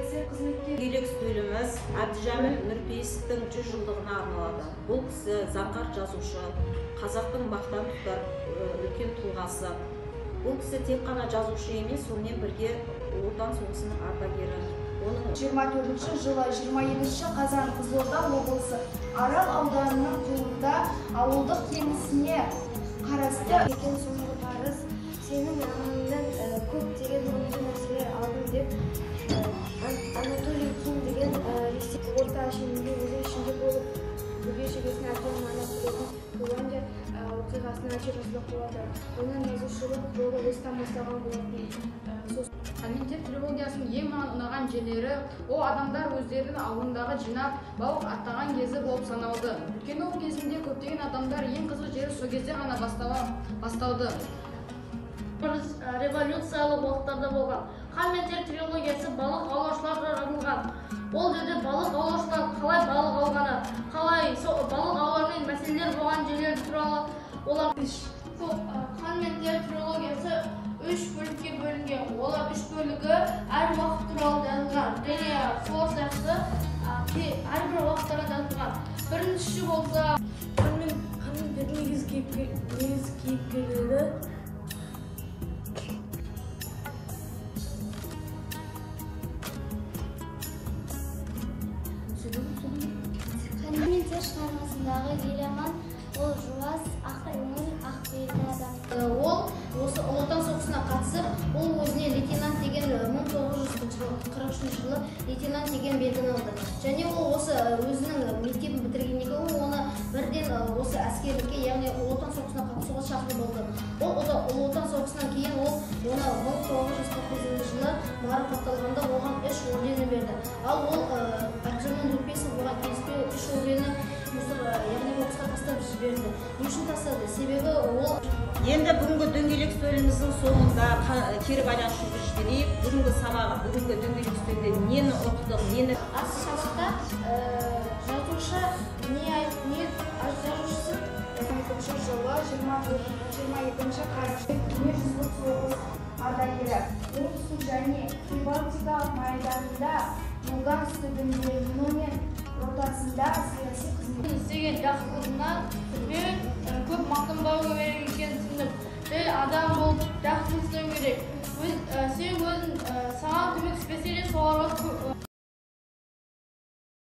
Саяси қызметкер. Дөңгелек үстеліміз Әбдіжәміл Нұрпейісовтің 100 жылдығына арналады. Бұл кісі заңғар жазушы, қазақтың мақтан тұтар үлкен тұлғасы. Бұл кісі тек қана жазушы емес, сонымен бірге Ұлы Отан соғысының ардагері. Оның 24 жылы 22 қазан Қызылорда облысы Арал ауданының Құлында ауылдық кеңесіне қарасты екен соңғы парыз. Сенің ағаңнан көптеген құнды нәрселер алдым деп Анатолий Ким деген Ресей орта шенінде өзі ішінде болып бүге шегесін әбден манап білетін Голландия оқиғасына жазбақ болады. Оның жазушылық жолы осыдан басталған болатын. Қан мен тер трилогиясының ең маған ұнаған жерлері ол адамдар өздерінің ауылындағы жинап балық аттаған кезі болып саналды. Өйткені ол кезінде көптеген адамдар ең қызық жері сол кезде ғана басталды. Революциялық уақыттарда болған. Қан мен тер трилогиясы балық аулаушыларға арналған. Ол жерде балық аулаушылар қалай балық алғаны, қалай балық аулаумен мәселелер болған жерлер туралы олар Қан мен тер трилогиясы 3 бөлікке бөлінген. Олар 3 бөлігі әр уақыт туралы жазылған. Және сол сияқты әрбір уақыттарға жазылған. Біріншісі болса Қан мен тер негізгі кейіпкерлері Қан мен тер шығармасындағы Еламан ол жуас, ақ көңіл, ақ пейілді адам. Ол осы Ұлы Отан соғысына қатысып, ол өзіне лейтенант деген 1943 жылы лейтенант деген белгіні алды. Және ол осы өзінің мектебін бітіргеннен кейін оны бірден осы әскерлікке, яғни Ұлы Отан соғысына қатысуға шақырып алды. Ол Ұлы Отан соғысынан кейін ол оны 1949 жылы марапатталғанда оған 3 ордені берді. Ал ол Әбдіжәміл Нұрпейісов оған келіспей 3 ордені яғни қоқысқа тастап жіберді. Не үшін тастады? Себебі ол Енді бүгінгі дөңгелек үстеліміздің соңында кері байланыс жүргізіп жіберейік. Бүгінгі сабақ, бүгінгі дөңгелек үстелде нені оқыдық, нені Ас-шашықта жазушы не жазушысы 2 жылы 22 қараша дүниежүзілік соғыс ардагері. Оңтүстік және Прибалтика майданында Луганск түбінде Миномен ротасында саяси қызмет. Істеген жақсылығынан мен көп мақтанбау керек екенін түсіндім. Жай адам болып жақсылық істеу керек. Сен өзің саған көмектеспесе де соларға